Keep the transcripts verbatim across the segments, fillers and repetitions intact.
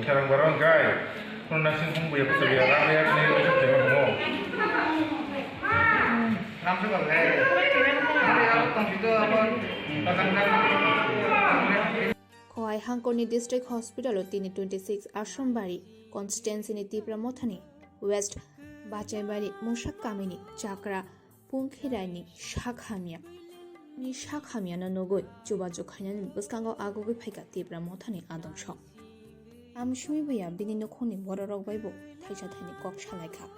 Kherang barong kai. Kono nasing hum buya pesa buya rang ya ni bisa tema mo. Khowai Hangkoni District Hospital o tini twenty six Ashombari constituency ni Tipra Mothani West Bachaibari Musak Kamini Chakra Pungkhiraini sak hamya. Ni sak hamyano nugwi chubachu khainani bwskango agugwi phaikha Tipra Mothani adong sok. Amsimi buya bini nukhungni bororok bai bo thaisa thaini kok salaikha.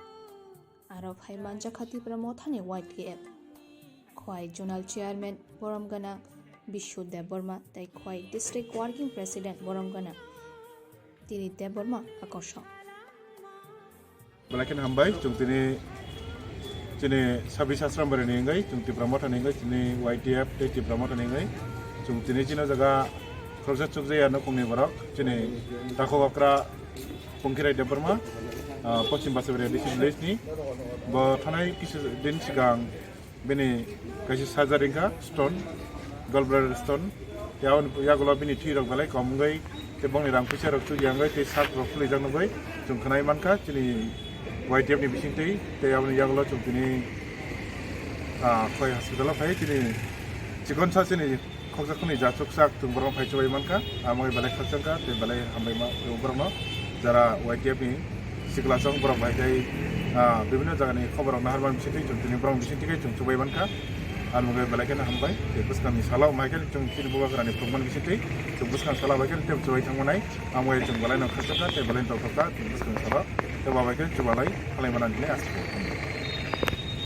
Aro phai manjakha Tipra Mothani Y T F Khowai Zonal Chairman Borom Gwnang Bishu Debbarma tei Khowai District Working President Borom Gwnang Tini Debbarma Akorshon. Belai kheno hambai, chwng tini chini sabis Asrambari ni wngwi, chwng Tipra Motha ni wngwi, chini Y T F tei Tipra Motha ni wngwi, chwng tini chini jaga khoroksa chukjaya nukhungni borok, chini takhuk okra Pungkhirai Debbarma, ah, Poschim Basaibari A D C village ni. Bo thanai kisa din swkang bini kaisa surgery wngkha, stone, gallbladder stone. Yaon yagulo bini thwi rok belai kom wngwi, tei bongni rang puisa rok chukya wngwi, tei sak rok khwlwijak nugwi chwng khwnai mankha chini Y T F ni bisingtwi. Tei aboni yagulo chwng tini, ah, Khowai hospital o phai chini chikonsa chini khoksa khwnwi ja chuksak chwng borok phai chubai mankha. Amo belai khakchangkha tei belai hambai ma borokno, jara Y T F ni sikla chwng borok bai tei, ah, bibhinno jagani khobor rok naharmani bisingtwi chwng tini borok bisingtwi khe chwng chubai mankha. Ang belai kheno hambai tei bwskangni salo mai khe chwng chini bubagrani phunukmani bisingtwi chwng bwskang salo bai khe tei chubai thangmanai. Ang bai chwng belai no khakchangkha tei belai no tongthokha chwng bwskangni salo tei babai khe chubalai halai manani hinwi asa khe.